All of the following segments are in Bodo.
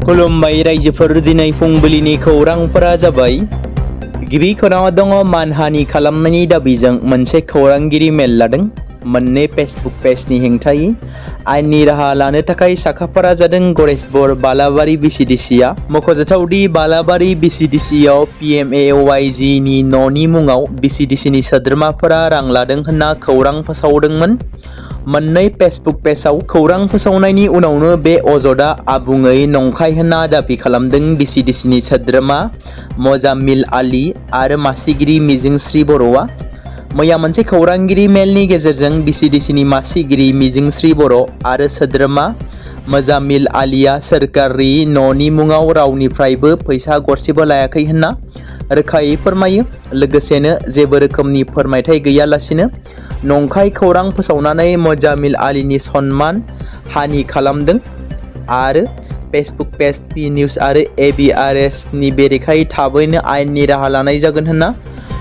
खुलुमबाय रायजोफोर दिनै फुंबिलिनि खौरांफोरा जाबाय। गिबि खौराङाव दङ मानहानि खालामनायनि दाबिजों मोनसे खौरांगिरि मेल लादों। मोननै फेसबुक पेजनि हेंथायै आयेननि राहा लानो थाखाय साखाफारा जादों गरेसबर बालाबारि बिसिडिसिआ। मख'जाथावदि बालाबारि बिसिडिसिआव PMAOYG नि न'नि मुङाव बिसिडिसिनि सोद्रोमाफोरा रां लादों होनना खौरां फोसावदोंमोन। मोननै फेसबुक पेजआव खौरां फोसावनायनि उनावनो बे अजदआ आबुङै नंखाय होनना दाबि खालामदों बिसिडिसिनि सोद्रोमा मजाम्मिल आली आरो मासिगिरि मिजिंस्रि बर'आ। मैया मोनसे खौरांगिरि मेलनि गेजेरजों बिसिडिसिनि मासिगिरि मिजिंस्रि बर' आरो सोद्रोमा मजाम्मिल आलीआ सोरखारि न'नि मुङाव रावनिफ्रायबो फैसा गरसेबो लायाखै होनना रोखायै फोरमायो। लोगोसेनो जेबो रोखोमनि फोरमायथाय गैयालासिनो नंखाय खौरां फोसावनानै मजाम्मिल आलीनि सनमान हानि खालामदों आरो फेसबुक पेज P निउज आरो ABRS नि बेरेखायै थाबैनो आयेननि राहा लानाय जागोन होनना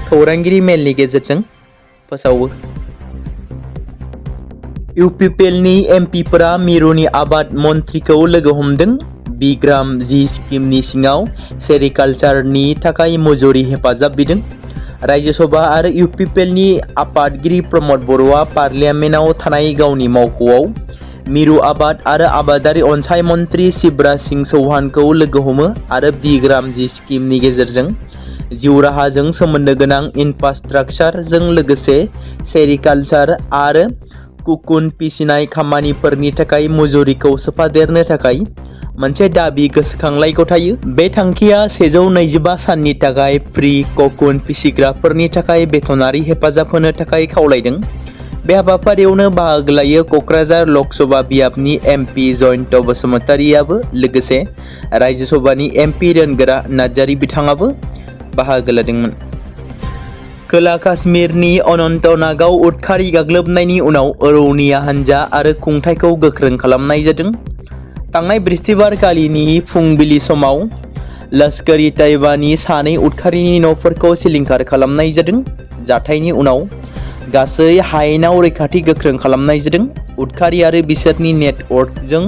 खौरांगिरि मेलनि गेजेरजों फोसावो। UPPLनि MPफोरा मिरुनि आबाद मन्थ्रिखौ लोगो हमदों। बिग्राम जी स्किमनि सिङाव सेरिकालचारनि थाखाय मजुरि हेफाजाब बिदों। राज्य सभा आरो UPPLनि आफादगिरि प्रमद बर'आ पार्लियामेन्टआव थानाय गावनि मावख'आव मिरु आबाद आरो आबादारि अनसाय मन्थ्रि शिवराज सिंह चौहानखौ लोगो हमो आरो बिग्राम जी स्किमनि गेजेरजों जिउ राहाजों सोमोन्दो गोनां इनफ्रास्ट्राक्चारजों लोगोसे सेरिकालचार आरो कुकुन फिसिनाय खामानिफोरनि थाखाय मजुरिखौ सोफादेरनो थाखाय मोनसे दाबि गोसोखांलाय गथायो। बे थांखिया 125 साननि थाखाय प्रि ककुन फिसिग्राफोरनि थाखाय बेथनारि हेफाजाब होनो थाखाय खावलायदों। बे हाबाफारियावनो बाहागो लायो क'क्राझार लकसभा बियाबनि MP जयन्त बसुमतारीआबो लोगोसे राज्य सभानि MP रोनगोरा नार्जारी बिथाङाबो बाहागो लादोंमोन। खोला काश्मीरनि अनन्तनागाव उदखारि गाग्लोबनायनि उनाव रौनिया हानजा आरो खुंथायखौ गोख्रों खालामनाय जादों। थांनाय बृहस्पतिबारखालिनि फुंबिलि समाव लश्करी ताइबानि सानै उदखारिनि न'फोरखौ सिलिंखार खालामनाय जादों। जाथायनि उनाव गासै हायेनाव रैखाथि गोख्रों खालामनाय जादों। उदखारि आरो बिसोरनि नेटवर्कजों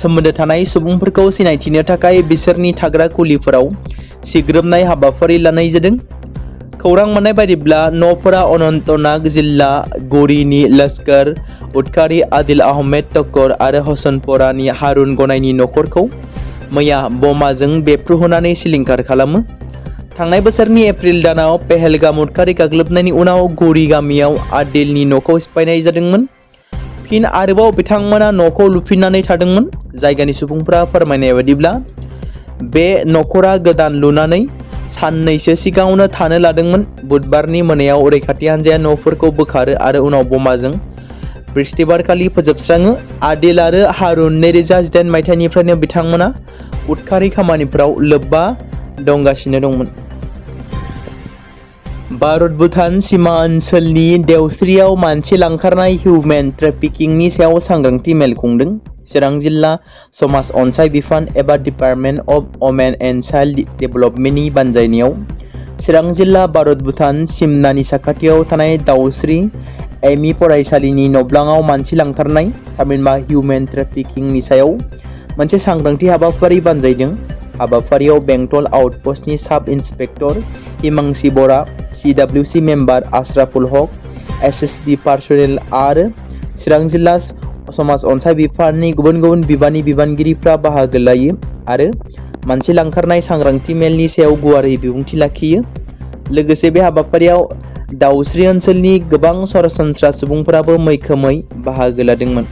सोमोन्दो थानाय सुबुंफोरखौ सिनायथिनो थाखाय बिसोरनि थाग्रा खुलिफोराव सिग्रोमनाय हाबाफारि लानाय जादों। खौरां मोननाय बायदिब्ला न'फोरा अनन्तनाग जिल्ला गौरीनि लश्कर उदखारि आदिल आहमेद तकर आरो हसनपरानि हारुन गनायनि न'खरखौ मैया बमाजों बेफ्रुहोनानै सिलिंखार खालामो। थांनाय बोसोरनि एप्रिल दानाव पहेलगाम उदखारि गाग्लोबनायनि उनाव गौरी गामियाव आदिलनि न'खौ सिफायनाय जादोंमोन। फिन आरोबाव बिथांमोना न'खौ लुफिननानै थादोंमोन। जायगानि सुबुंफोरा फोरमायनाय बायदिब्ला बे न'खरा गोदान लुनानै साननैसो सिगाङावनो थानो लादोंमोन। बुधबारनि मोनायाव रैखाथि हान्जाया न'फोरखौ बोखारो आरो उनाव बमाजों बृहस्पतिबारखालि फोजोबस्राङो। आदिल आरो हारुन 2018 मायथाइनिफ्रायनो बिथांमोना उदखारि खामानिफोराव लोब्बा दंगासिनो दंमोन। भारत भुटान सिमा ओनसोलनि देवस्रियाव मानसि लांखारनाय हिउमेन ट्रेफिकिंनि सायाव सांग्रांथि मेल खुंदों। चिरां जिल्ला समाज अनसाय बिफान एबा department of women and child डेभेलपमेन्टनि बानजायनायाव चिरां जिल्ला भारत भुटान सिमनानि साखाथियाव थानाय दावस्रि एमइ फरायसालिनि नब्लाङाव मानसि लांखारनाय थामहिनबा हिउमेन ट्रेफिकिंनि सायाव मोनसे सांग्रांथि हाबाफारि बानजायदों। हाबाफारियाव बेंटल आउटपस्टनि साब इन्सपेक्टर हिमांसि बरा, CWC मेम्बार आशराफुल हक, SSB पार्सनेल आरो चिरां जिल्ला समाज अनसाय बिफाननि गुबुन गुबुन बिबाननि बिबानगिरिफ्रा बाहागो लायो आरो मानसि लांखारनाय सांग्रांथि मेलनि सायाव गुवारै बिबुंथि लाखियो। लोगोसे बे हाबाफारियाव दावस्रि ओनसोलनि गोबां सरासनस्रा सुबुंफोराबो मैखोमै बाहागो लादोंमोन।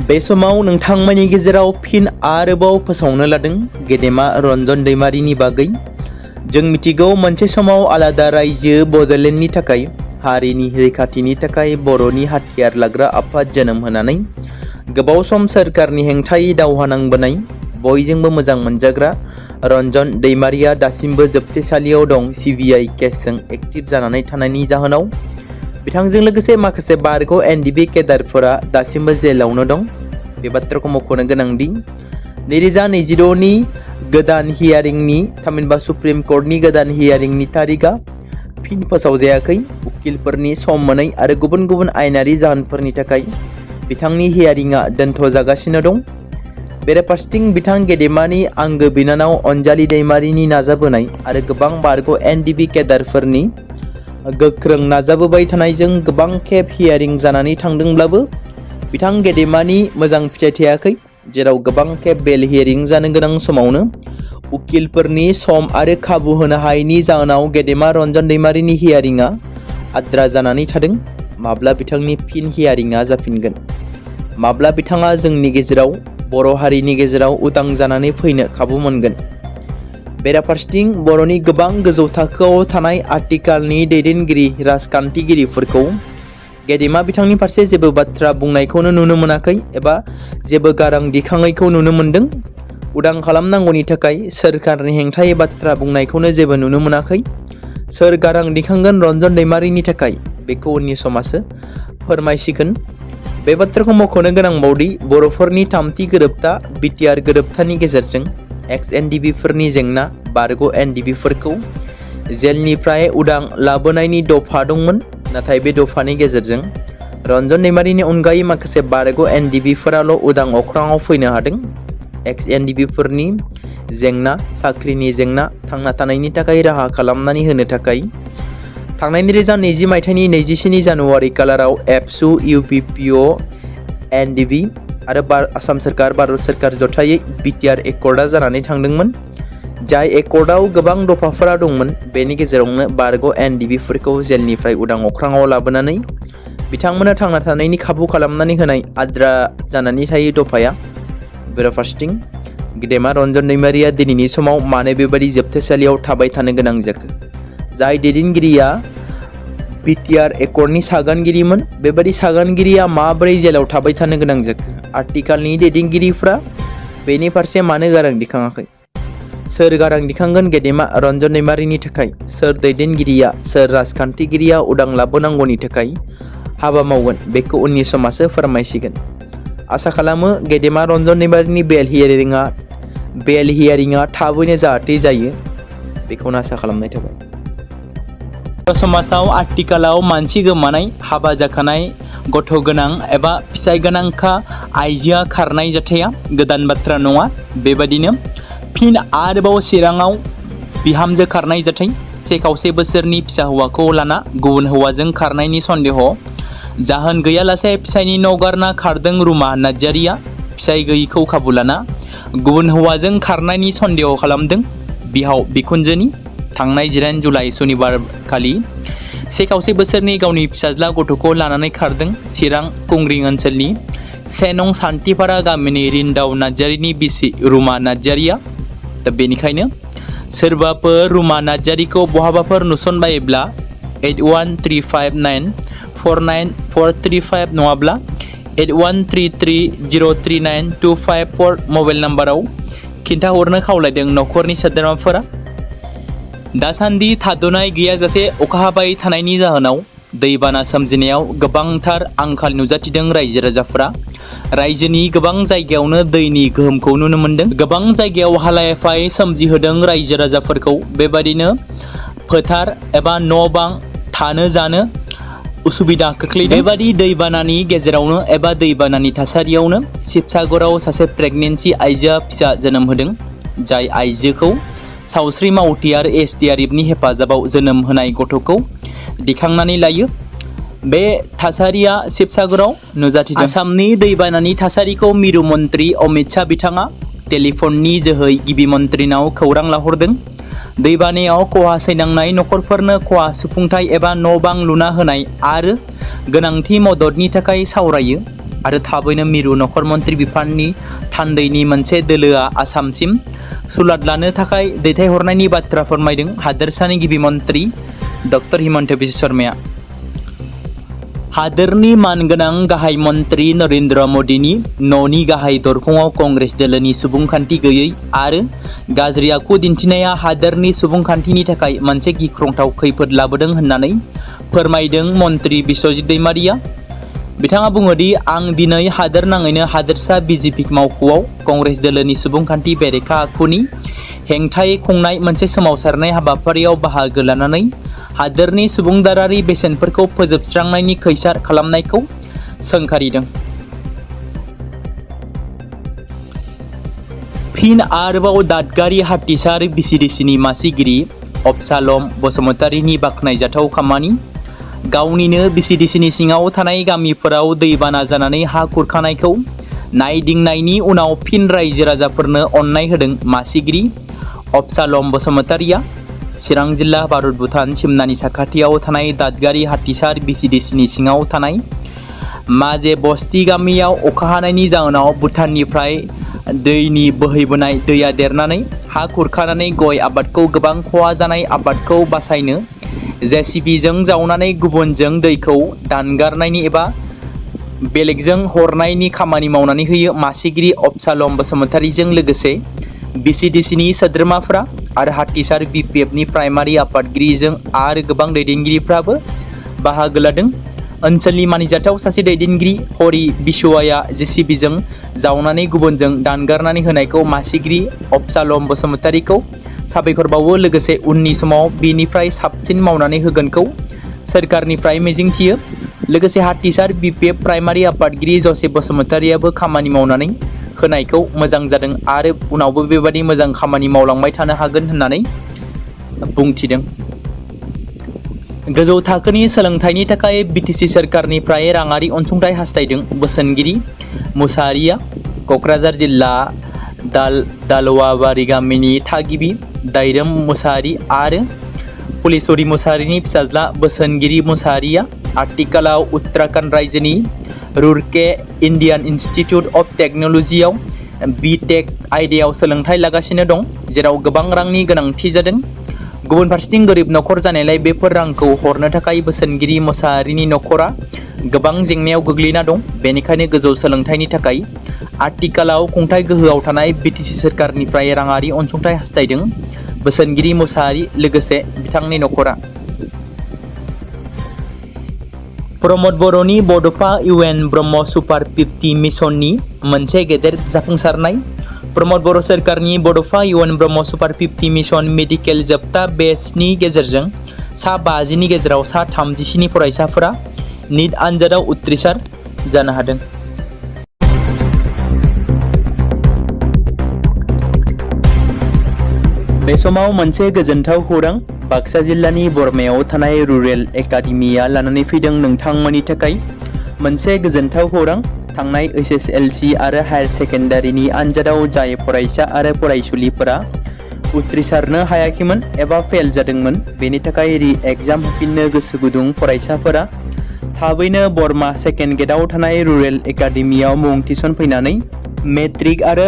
बे समाव नोंथांमोननि गेजेराव फिन आरोबाव फोसावनो लादों गेदेमा रन्जन दैमारिनि बागै। जों मिथिगौ मोनसे समाव आलादा रायजो बड'लेण्डनि थाखाय हारिनि रैखाथिनि थाखाय बर'नि हाथियार लाग्रा आफाद जोनोम होनानै गोबाव सम सोरखारनि हेंथायै दावहा नांबोनाय बयजोंबो मोजां मोनजाग्रा रन्जन दैमारिया दासिमबो जोबथेसालियाव दं। CBI केसजों एक्टिभ जानानै थानायनि जाहोनाव बिथांजों लोगोसे माखासे बारग' NDB केडारफोरा दासिमबो जेलावनो दं। बे बाथ्राखौ मख'नो गोनांदि 2022नि गोदान हियारिंनि थामहिनबा सुप्रिम कर्टनि गोदान हियारिंनि तारिखआ फिन फोसावजायाखै। उकिलफोरनि सम मोनै आरो गुबुन गुबुन आयेनारि जाहोनफोरनि थाखाय बिथांनि हियारिंआ दोनथ'जागासिनो दं। बेराफारसेथिं बिथां गेदेमानि आंगो बिनानाव अनजालि दैमारिनि नाजाबोनाय आरो गोबां बारग' एनडिबि केडारफोरनि गोख्रों नाजाबोबाय थानायजों गोबां खेब हियारिं जानानै थांदोंब्लाबो बिथां गेदेमानि मोजां फिथाइ थायाखै, जेराव गोबां खेब बेल हियारिं जानो गोनां समावनो उकिलफोरनि सम आरो खाबु होनो हायैनि जाहोनाव गेदेमा रन्जन दैमारिनि हियारिंआ आद्रा जानानै थादों। माब्ला बिथांनि फिन हियारिंआ जाफिनगोन? माब्ला बिथाङा जोंनि गेजेराव बर' हारिनि गेजेराव उदां जानानै फैनो खाबु मोनगोन? बेराफारसेथिं बर'नि गोबां गोजौ थाखोआव थानाय आथिखालनि दैदेनगिरि राजखान्थिगिरिफोरखौ गेदेमा बिथांनि फारसे जेबो बाथ्रा बुंनायखौनो नुनो मोनाखै एबा जेबो गारां दिखाङैखौ नुनो मोनदों। उदां खालामनांगौनि थाखाय सोरखारनि हेंथायै बाथ्रा बुंनायखौनो जेबो नुनो मोनाखै। सोर गारां दिखांगोन रन्जन दैमारिनि थाखाय बेखौ उननि समासो फोरमायसिगोन। बे बाथ्राखौ मख'नो गोनांबावदि बर'फोरनि थामथि गोरोबथा बिटिआर गोरोबथानि गेजेरजों एक्स एनडिबिफोरनि जेंना बारग' एनडिबिफोरखौ जेलनिफ्राय उदां लाबोनायनि दफा दंमोन, नाथाय बे दफानि गेजेरजों रन्जन दैमारिनि अनगायै माखासे बारग' एनडिबिफोराल' उदां अख्राङाव फैनो हादों। एक्स एनडिबिफोरनि जेंना, साख्रिनि जेंना, थांना थानायनि थाखाय राहा खालामनानै होनो थाखाय थांनाय 2020 मायथाइनि 24 जानुवारि खालाराव एबसु इउपिपिअ एनडिबि आरो आसाम सोरखार भारत सोरखार जथायै बिटिआर एकर्डआ जानानै थांदोंमोन। जाय एकर्डआव गोबां दफाफोरा दंमोन, बेनि गेजेरावनो बारग' एनडिबिफोरखौ जेलनिफ्राय उदां अख्राङाव लाबोनानै बिथांमोननो थांना थानायनि खाबु खालामनानै होनाय आद्रा जानानै थायो दफाया। बेराफारसेथिं गेदेमा रन्जन दैमारिया दिनैनि समाव मानो बेबायदि जोबथेसालियाव थाबाय थानो गोनां जाखो? जाय दैदेनगिरिया बिटिआर एकर्डनि सागानगिरिमोन, बेबायदि सागानगिरिया माबोरै जेलाव थाबाय थानो गोनां जाखो? आथिखालनि दैदेनगिरिफ्रा बेनि फारसे मानो गारां दिखाङाखै? सोर गारां दिखांगोन गेदेमा रन्जन दैमारिनि थाखाय? सोर दैदेनगिरिया, सोर राजखान्थिगिरिया उदां लाबोनांगौनि थाखाय हाबा मावगोन? बेखौ उननि समासो फोरमायसिगोन। आसा खालामो गेदेमा रन्जन दैमारिनि बेल हियारिंआ थाबैनो जाहाथे जायो, बेखौनो आसा खालामनाय थाबाय। समाजाव आथिखालाव मानसि गोमानाय, हाबा जाखानाय, गथ' गोनां एबा फिसाय गोनांखा आइजोआ खारनाय जाथाया गोदान बाथ्रा नङा। बेबादिनो फिन आरोबाव चिराङाव बिहामजो खारनाय जाथाय। 1.5 बोसोरनि फिसा हौवाखौ लाना गुबुन हौवाजों खारनायनि सन्देह। जाहोन गैयालासे फिसायनि न' गारना खारदों रुमा नार्जारिया। फिसाय गैयिखौ खाबु लाना गुबुन हौवाजों खारनायनि सन्देह खालामदों बिहाव बिखुनजोनि। थांनाय 9 जुलाइ सनिबार खालि 1.5 बोसोरनि गावनि फिसाज्ला गथ'खौ लानानै खारदों चिरां कुंग्रिं ओनसोलनि 1 नं सान्थिपारा गामिनि रिन्दाव नार्जारिनि बिसि रुमा नार्जारिया। दा बेनिखायनो सोरबाफोर रुमा नार्जारिखौ बहाबाफोर नुसनबायोब्ला 8135949435 नङाब्ला 8133039254 मबाइल नाम्बाराव खिन्थाहरनो खावलायदों न'खरनि सोद्रोमाफोरा। दासान्दि थाद'नाय गैयाजासे अखा हाबाय थानायनि जाहोनाव दैबाना सोमजिनायाव गोबांथार आंखाल नुजाथिदों रायजो राजाफोरा। रायजोनि गोबां जायगायावनो दैनि गोहोमखौ नुनो मोन्दों। गोबां जायगायाव हालाय-हाफाय सोमजिहोदों रायजो राजाफोरखौ। बेबादिनो फोथार एबा न' बां थानो जानो उसुबिदा खोख्लैदों। बेबादि दैबानानि गेजेरावनो एबा दैबानानि थासारियावनो शिबसागराव सासे प्रेगनेन्सि आइजोआ फिसा जोनोम होदों। जाय आइजोखौ सावस्रि मावथि आरो एसडिआरएफनि हेफाजाबाव जोनोम होनाय गथ'खौ दिखांनानै लायो। बे थासारिया शिबसागराव नुजाथिदों। आसामनि दैबानानि थासारिखौ मिरु मन्त्रि अमित शाह बिथाङा टेलिफननि जोहै गिबि मन्त्रिनाव खौरां लाहरदों। दैबानायाव खहा सैनांनाय न'खरफोरनो खहा सुफुंथाय एबा न' बां लुना होनाय आरो गोनांथि मददनि थाखाय सावरायो आरो थाबैनो मिरु नखर मन्त्रि बिफाननि थान्दैनि मोनसे दोलोआ आसामसिम सुलाद लानो थाखाय दैथायहरनायनि बाथ्रा फोरमायदों हादोरसानि गिबि मन्त्रि डक्टर हिमन्त बिश्व शर्माया। हादोरनि मानगोनां गाहाय मन्त्रि नरेन्द्र मदिनि न'नि गाहाय दरखंआव कंग्रेस दोलोनि सुबुंखान्थि गैयै आरो गाज्रि आखु दिन्थिनाया हादोरनि सुबुंखान्थिनि थाखाय मोनसे गिख्रंथाव खैफोद लाबोदों होननानै फोरमायदों मन्त्रि बिश्वजित दैमारिया। बिथाङा बुङोदि आं दिनै हादोर नाङैनो हादोरसा बिजेपि मावख'आव कंग्रेस दोलोनि सुबुंखान्थि बेरेखा आखुनि हेंथायै खुंनाय मोनसे सोमावसारनाय हाबाफारियाव बाहागो लानानै हादोरनि सुबुंदारारि बेसेनफोरखौ फोजोबस्रांनायनि खैसार खालामनायखौ सोंखारिदों। फिन आरोबाव दादगारि हाथिसार बिसिडिसिनि मासिगिरि अबसालम बसुमतारीनि बाख्नायजाथाव खामानि। गावनिनो बिसिडिसिनि सिङाव थानाय गामिफोराव दैबाना जानानै हा खुरखानायखौ नायदिंनायनि उनाव फिन रायजो राजाफोरनो अननाय होदों मासिगिरि अबसालम बसुमतारीया। चिरां जिल्ला भारत भुटान सिमनानि साखाथियाव थानाय दादगारि हाथिसार बिसिडिसिनि सिङाव थानाय माजे बस्ति गामियाव अखा हानायनि जाहोनाव भुटाननिफ्राय दैनि बोहैबोनाय दैया देरनानै हा खुरखानानै गय आबादखौ गोबां खहा जानाय आबादखौ बासायनो जेसिबिजों जावनानै गुबुनजों दैखौ दानगारनायनि एबा बेलेगजों हरनायनि खामानि मावनानै होयो मासिगिरि अबसालम बसुमतारीजों लोगोसे बिसिडिसिनि सोद्रोमाफ्रा आरो हाथिसार बिपिएफनि प्राइमारि आफादगिरिजों आरो गोबां दैदेनगिरिफ्राबो बाहागो लादों। ओनसोलनि मानिजाथाव सासे दैदेनगिरि हरि बिश्वाया जेसिबिजों जावनानै गुबुनजों दानगारनानै होनायखौ मासिगिरि अबसालम बसुमतारीखौ साबायखर बावो, लोगोसे उननि समाव बिनिफ्राय साबसिन मावनानै होगोनखौ सोरखारनिफ्राय मिजिंथियो। लोगोसे हाथिसार बिपिएफ प्राइमारि आफादगिरि जसेफ बसुमतारीयाबो खामानि मावनानै होनायखौ मोजां जादों आरो उनावबो बेबादि मोजां खामानि मावलांबाय थानो हागोन होननानै बुंथिदों। गोजौ थाखोनि सोलोंथाइनि थाखाय बिटिसि सोरखारनिफ्राय राङारि अनसुंथाइ हास्थायदों मुसाहारिया। मुसाहारिया क'क्राझार जिल्ला दालवाबारि गामिनि थागिबि दाइरोम मुसाहारि आरो फुलेश्वरी मुसाहारिनि फिसाज्ला बोसोनगिरि मुसाहारिया आथिखालाव उत्तराखंड रायजोनि रुरके इन्डियान इन्स्टिट्यूट अफ टेक्न'लजियाव बिटेक आयदायाव सोलोंथाइ लागासिनो दं, जेराव गोबां रांनि गोनांथि जादों। गुबुन फारसेथिं गोरिब नखर जानायलाय बेफोर रांखौ हरनो थाखाय बोसोनगिरि मुसाहारिनि नखरा गोबां जेंनायाव गोग्लैना दं। बेनिखायनो गोजौ सोलोंथाइनि थाखाय आथिखालाव खुंथाय गोहोआव थानाय बिटिसि सोरखारनिफ्राय राङारि अनसुंथाइ हास्थायदों बोसोनगिरि मुसाहारि लोगोसे बिथांनि नखरा। प्रमद बर'नि बड'फा इउएन ब्रह्म सुपार 50 मिशननि मोनसे गेदेर जाफुंसारनाय। प्रमद बर' सोरखारनि बड'फा इउएन ब्रह्म सुपार 50 मिशन मेडिकेल जोबथा बेचनि गेजेरजों सा 50नि गेजेराव सा 37 फरायसाफोरा निट आनजादाव उथ्रिसार जानो हादों। बे समाव मोनसे गोजोनथाव खौरां बाक्सा जिल्लानि बरमायाव थानाय रुरेल एकाडेमिया लानानै फैदों नोंथांमोननि थाखाय मोनसे गोजोनथाव खौरां। थांनाय एसएसएलसी आरो हायार सेकेन्डारिनि आनजादाव जाय फरायसा आरो फरायसुलिफोरा उथ्रिसारनो हायाखैमोन एबा फेल जादोंमोन, बेनि थाखाय रि एग्जाम होफिननो गोसो गुदुं फरायसाफोरा थाबैनो बरमा सेकेन्ड गेटआव थानाय रुरेल एकाडेमियाव मुं थिसनफैनानै मेट्रिक आरो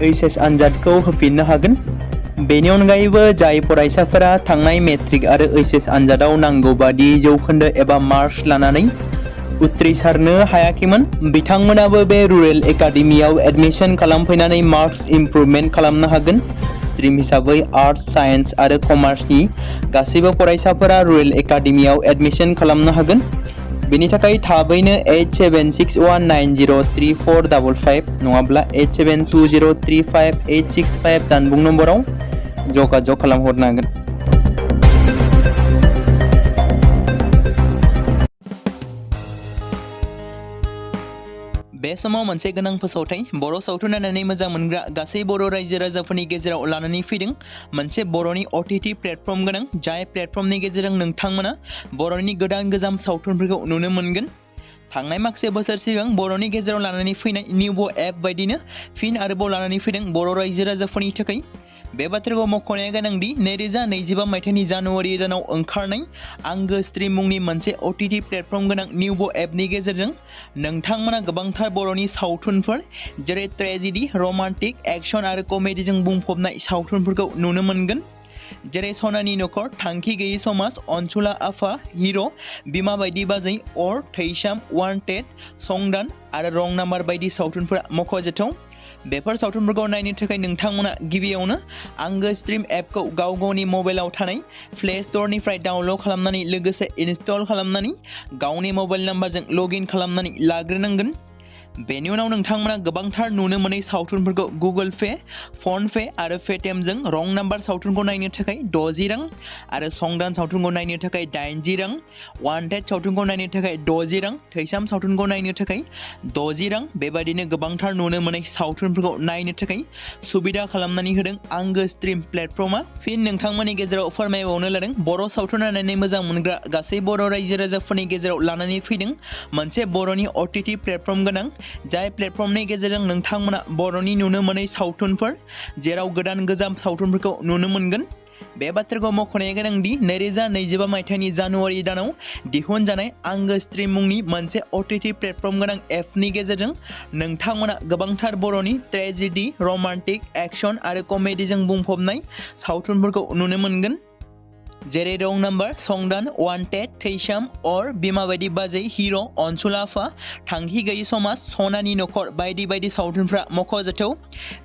एचएस आनजादखौ होफिननो हागोन। बेनि अनगायैबो जाय फरायसाफोरा थांनाय मेट्रिक आरो एचएस आनजादाव नांगौ बादि जौखोन्दो एबा मार्क्स लानानै उथ्रिसारनो हायाखैमोन, बिथांमोनाबो बे रुरेल एकाडेमियाव एडमिशन खालामफैनानै मार्क्स इमप्रुभमेन्ट खालामनो हागोन। स्ट्रिम हिसाबै आर्ट्स, साइन्स आरो कमार्सनि गासैबो फरायसाफोरा रुरेल एकाडेमियाव एडमिशन खालामनो हागोन। बेनि थाखाय थाबैनो 8761903455 नङाब्ला 87203585 जानबुं नम्बराव जगाजग खालामहरनो हागोन। बे समाव मोनसे गोनां फोसावथाय बर' सावथुन नायनानै मोजां मोनग्रा गासै बर' रायजो राजाफोरनि गेजेराव लानानै फैदों मोनसे बर'नि OTT प्लेटफर्म गोनां, जाय प्लेटफर्मनि गेजेरजों नोंथांमोना बर'नि गोदान गोजाम सावथुनफोरखौ नुनो मोनगोन। थांनाय माखासे बोसोर सिगां बर'नि गेजेराव लानानै फैनाय निउबो एप बायदिनो फिन आरोबाव लानानै फैदों बर' रायजो राजाफोरनि थाखाय। बे बाथ्राखौ मख'नाया गोनांदि 2025 मायथाइनि जानुवारि दानाव ओंखारनाय आंगो स्ट्रिम मुंनि मोनसे OTT प्लेटफर्म गोनां निउबो एपनि गेजेरजों नोंथांमोना गोबांथार बर'नि सावथुनफोर जेरै ट्रेजेडि, रमान्टिक, एक्शन आरो कमेडिजों बुंफबनाय सावथुनफोरखौ नुनो मोनगोन। जेरै सनानि नखर, थांखि गैयै समाज, अनसुला आफा, हिर', बिमा बायदि बाजै, अर, थैसाम, वान्टेड, संदान आरो रं नाम्बार बायदि सावथुनफोरा मख'जाथाव। बेफोर सावथुनफोरखौ नायनो थाखाय नोंथांमोना गिबियावनो आंगो स्ट्रिम एपखौ गाव गावनि मबाइलाव थानाय प्ले स्ट'रनिफ्राय डाउनल'ड खालामनानै लोगोसे इनस्टल खालामनानै गावनि मबाइल नाम्बारजों लग इन खालामनानै लाग्रोनांगोन। बेनि उनाव नोंथांमोना गोबांथार नुनो मोनै सावथुनफोरखौ गुगोल पे, फन पे आरो पेटिएमजों रं नाम्बार सावथुनखौ नायनो थाखाय 60 रां आरो संदान सावथुनखौ नायनो थाखाय 80 रां, वान्टेड सावथुनखौ नायनो थाखाय 60 रां, थैसाम सावथुनखौ नायनो थाखाय 60 रां बेबायदिनो गोबांथार नुनो मोनै सावथुनफोरखौ नायनो थाखाय सुबिदा खालामनानै होदों आंगो स्ट्रिम प्लेटफर्मा। फिन नोंथांमोननि गेजेराव फोरमायबावनो लादों बर' सावथुन नायनानै मोजां मोनग्रा गासै बर' रायजो राजाफोरनि गेजेराव लानानै फैदों मोनसे बर'नि OTT प्लेटफर्म गोनां, जाय प्लेटफर्मनि गेजेरजों नोंथांमोना बर'नि नुनो मोनै सावथुनफोर जेराव गोदान गोजाम सावथुनफोरखौ नुनो मोनगोन। बे बाथ्राखौ मख'नाया गोनांदि 2025 मायथाइनि जानुवारि दानाव दिहुनजानाय आंगो स्ट्रिम मुंनि मोनसे OTT प्लेटफर्म गोनां एपनि गेजेरजों नोंथांमोना गोबांथार बर'नि ट्रेजेडि, रमान्टिक, एक्शन आरो कमेडिजों बुंफबनाय सावथुनफोरखौ नुनो मोनगोन। जेरै रं नाम्बार, संदान, वान्टेड, थैसाम, अर, बिमा बायदि बाजै, हिर', अनसुला आफा, थांखि गैयि समाज, सनानि नखर बायदि बायदि सावथुनफ्रा मख'जाथाव।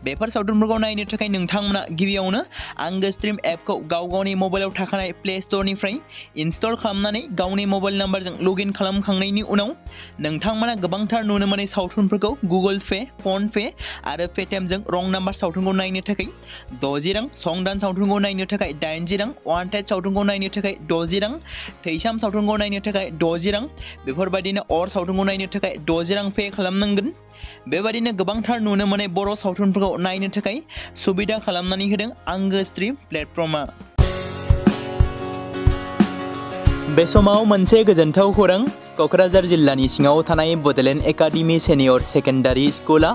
बेफोर सावथुनफोरखौ नायनो थाखाय नोंथांमोना गिबियावनो आंगो स्ट्रिम एपखौ गावनि मबाइलाव थाखानाय प्ले स्ट'रनिफ्राय इनस्टल खालामनानै गावनि मबाइल नाम्बारजों लग इन खालामखांनायनि उनाव नोंथांमोना गोबांथार नुनो मोनै सावथुनफोरखौ गुगोल पे, फन पे आरो पेटिएमजों रं नाम्बार सावथुनखौ नायनो थाखाय 60 रां, संदान सावथुनखौ नायनो थाखाय 80 रां, वान्टेड सावथुनखौ नायनो थाखाय 60 रां, थैसाम सावथुनखौ नायनो थाखाय 60 रां बेफोरबायदिनो अर सावथुनखौ नायनो थाखाय 60 रां पे खालामनांगोन। बेबायदिनो गोबांथार नुनो मोनै बर' सावथुनफोरखौ नायनो थाखाय सुबिदा खालामनानै होदों आंगो स्ट्रिम प्लेटफर्मा। बे समाव मोनसे गोजोनथाव खौरां, क'क्राझार जिल्लानि सिङाव थानाय बड'लेण्ड एकाडेमि सेनियर सेकेन्डारि स्कुला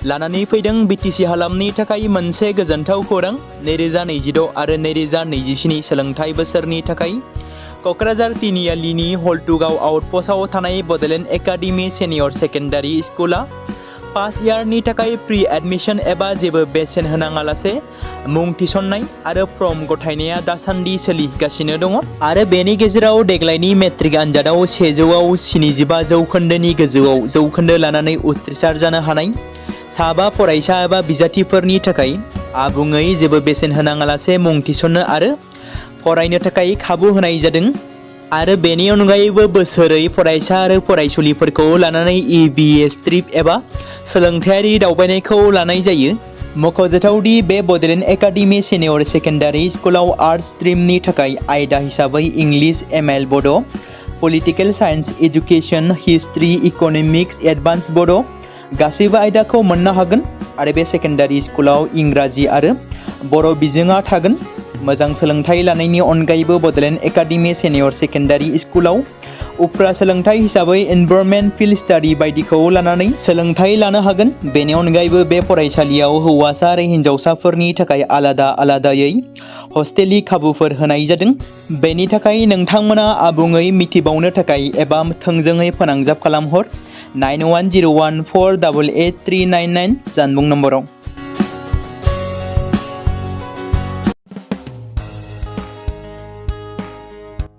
लानानै फैदों BTC हालामनि थाखाय मोनसे गोजोनथाव खौरां। 2026 आरो 2027 सोलोंथाइ बोसोरनि थाखाय क'क्राझार तिनिआलिनि हल्टुगाव आउटपस्टआव थानाय बड'लेण्ड एकाडेमि सेनियर सेकेन्डारि स्कुला फार्स्ट इयारनि थाखाय प्रि एडमिशन एबा जेबो बेसेन होनाङालासे मुं थिसननाय आरो फर्म गथायनाया दासान्दि सोलिगासिनो दङ आरो बेनि गेजेराव देग्लायनि मेट्रिक आनजादाव 100आव 75 जौखोन्दोनि गोजौआव जौखोन्दो लानानै उथ्रिसार जानो हानाय साबा फरायसा एबा बिजाथिफोरनि थाखाय आबुङै जेबो बेसेन होनाङालासे मुं थिसननो आरो फरायनो थाखाय खाबु होनाय जादों आरो बेनि अनगायैबो बोसोरै फरायसा आरो फरायसुलिफोरखौ लानानै EBS ट्रिप एबा सोलोंथायारि दावबायनायखौ लानाय जायो। मख'जाथावदि बे बड'लेण्ड एकाडेमि सेनियर सेकेन्डारि स्कुलाव आर्ट्स स्ट्रिमनि थाखाय आयदा हिसाबै इंलिश, ML बड', political science, education, history, economics, advance बड' गासैबो आयदाखौ मोननो हागोन आरो बे सेकेन्डारि स्कुलाव इंराजि आरो बर' बिजोङा थागोन। मोजां सोलोंथाइ लानायनि अनगायैबो बड'लेण्ड एकाडेमि सेनियर सेकेन्डारि स्कुलाव उफ्रा सोलोंथाइ हिसाबै एनभायरनमेन्ट, फिल्ड स्टाडि बायदिखौ लानानै सोलोंथाइ लानो हागोन। बेनि अनगायैबो बे फरायसालियाव हौवासा आरो हिन्जावसाफोरनि थाखाय आलादा आलादायै हस्टेलनि खाबुफोर होनाय जादों। बेनि थाखाय नोंथांमोना आबुङै मिथिबावनो थाखाय एबा थोंजोङै फोनांजाब खालामहर 9101488399 जानबुं नम्बराव।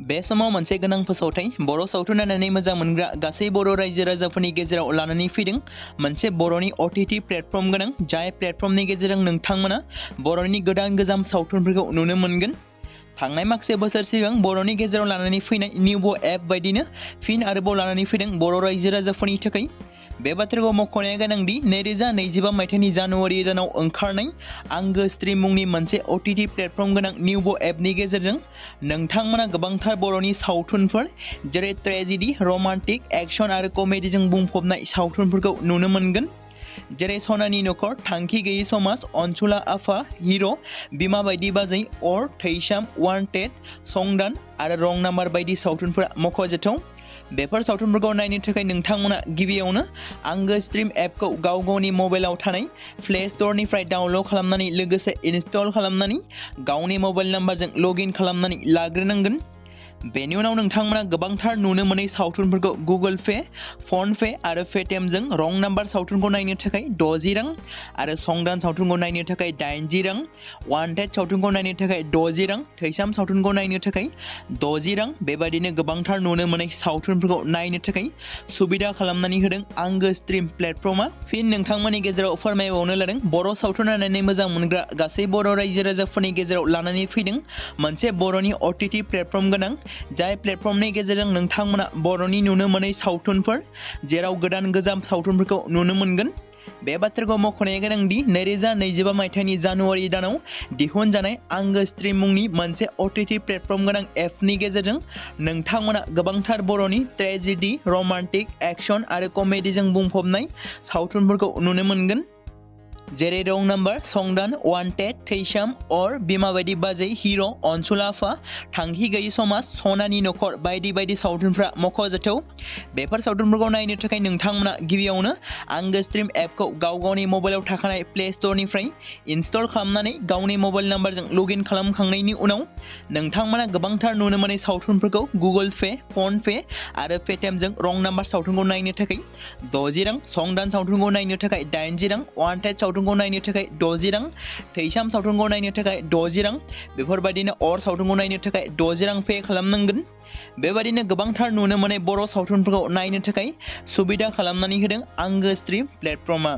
बे समाव मोनसे गोनां फोसावथाय, बर' सावथुन नायनानै मोजां मोनग्रा गासै बर' रायजो राजाफोरनि गेजेराव लानानै फैदों मोनसे बर'नि OTT प्लेटफर्म गोनां, जाय प्लेटफर्मनि गेजेरजों नोंथांमोना बर'नि गोदान गोजाम सावथुनफोरखौ नुनो मोनगोन। थांनाय माखासे बोसोर सिगां बर'नि गेजेराव लानानै फैनाय निउबो एप बायदिनो फिन आरोबाव लानानै फैदों बर' रायजो राजाफोरनि थाखाय। बे बाथ्राखौ मख'नाया गोनांदि 2025 मायथाइनि जानुवारि दानाव ओंखारनाय आंगो स्ट्रिम मुंनि मोनसे OTT प्लेटफर्म गोनां निउबो एपनि गेजेरजों नोंथांमोना गोबांथार बर'नि सावथुनफोर जेरै ट्रेजेडि, रमान्टिक, एक्शन आरो कमेडिजों बुंफबनाय सावथुनफोरखौ नुनो मोनगोन। जेरै सनानि नखर, थांखि गैयि समाज, अनसुला आफा, हिर', बिमा बायदि बाजै, अर, थैसाम, वान्टेड, संदान आरो रं नाम्बार बायदि सावथुनफोरा मख'जाथाव। बेफोर सावथुनफोरखौ नायनो थाखाय नोंथांमोना गिबियावनो आंगो स्ट्रिम एपखौ गावनि मबाइलाव थानाय प्ले स्ट'रनिफ्राय डाउनलड खालामनानै लोगोसे इनस्टल खालामनानै गावनि मबाइल नाम्बारजों लग इन खालामनानै लाग्रोनांगोन। बेनि उनाव नोंथांमोना गोबांथार नुनो मोनै सावथुनफोरखौ गुगोल पे, फन पे आरो पेटिएमजों रं नाम्बार सावथुनखौ नायनो थाखाय 60 रां आरो संदान सावथुनखौ नायनो थाखाय 80 रां, वान्टेड सावथुनखौ नायनो थाखाय 60 रां, थैसाम सावथुनखौ नायनो थाखाय 60 रां बेबायदिनो गोबांथार नुनो मोनै सावथुनफोरखौ नायनो थाखाय सुबिदा खालामनानै होदों आंगो स्ट्रिम प्लेटफर्मा। फिन नोंथांमोननि गेजेराव फोरमायबावनो लादों बर' सावथुन नायनानै मोजां मोनग्रा गासै बर' रायजो राजाफोरनि गेजेराव लानानै फैदों मोनसे बर'नि OTT प्लेटफर्म गोनां, जाय प्लेटफर्मनि गेजेरजों नोंथांमोना बर'नि नुनो मोनै सावथुनफोर जेराव गोदान गोजाम सावथुनफोरखौ नुनो मोनगोन। बे बाथ्राखौ मख'नाया गोनांदि 2025 मायथाइनि जानुवारि दानाव दिहुनजानाय आंगो स्ट्रीम मुंनि मोनसे OTT प्लेटफर्म गोनां एपनि गेजेरजों नोंथांमोना गोबांथार बर'नि ट्रेजेडी, रमान्टिक, एक्शन आरो कमेडीजों बुंफबनाय सावथुनफोरखौ नुनो मोनगोन। जेरै रं नाम्बार, संदान, वान्टेड, थैसाम, अर, बिमा बायदि बाजै, हिर', अनसुला आफा, थांखि गैयि समाज, सनानि नखर बायदि बायदि सावथुनफ्रा मख'जाथाव। बेफोर सावथुनफोरखौ नायनो थाखाय नोंथांमोना गिबियावनो आंगो स्ट्रीम एपखौ गावनि मबाइलाव थाखानाय प्ले स्ट'रनिफ्राय इनस्टल खालामनानै गावनि मबाइल नाम्बारजों लगइन खालामखांनायनि उनाव नोंथांमोना गोबांथार नुनो मोनै सावथुनफोरखौ गुगोल पे, फन पे आरो पेटिएमजों रं नाम्बार सावथुनखौ नायनो थाखाय 60 रां, संदान सावथुनखौ नायनो थाखाय 80 रां, वान्टेड सावथुनखौ नायनो थाखाय 60 रां, थैसाम सावथुनखौ नायनो थाखाय 60 रां, बेफोरबायदिनो अर सावथुनखौ नायनो थाखाय 60 रां पे खालामनांगोन। बेबायदिनो गोबांथार नुनो मोनै बर' सावथुनफोरखौ नायनो थाखाय सुबिदा खालामनानै होदों आंगो स्ट्रीम प्लेटफर्मआ।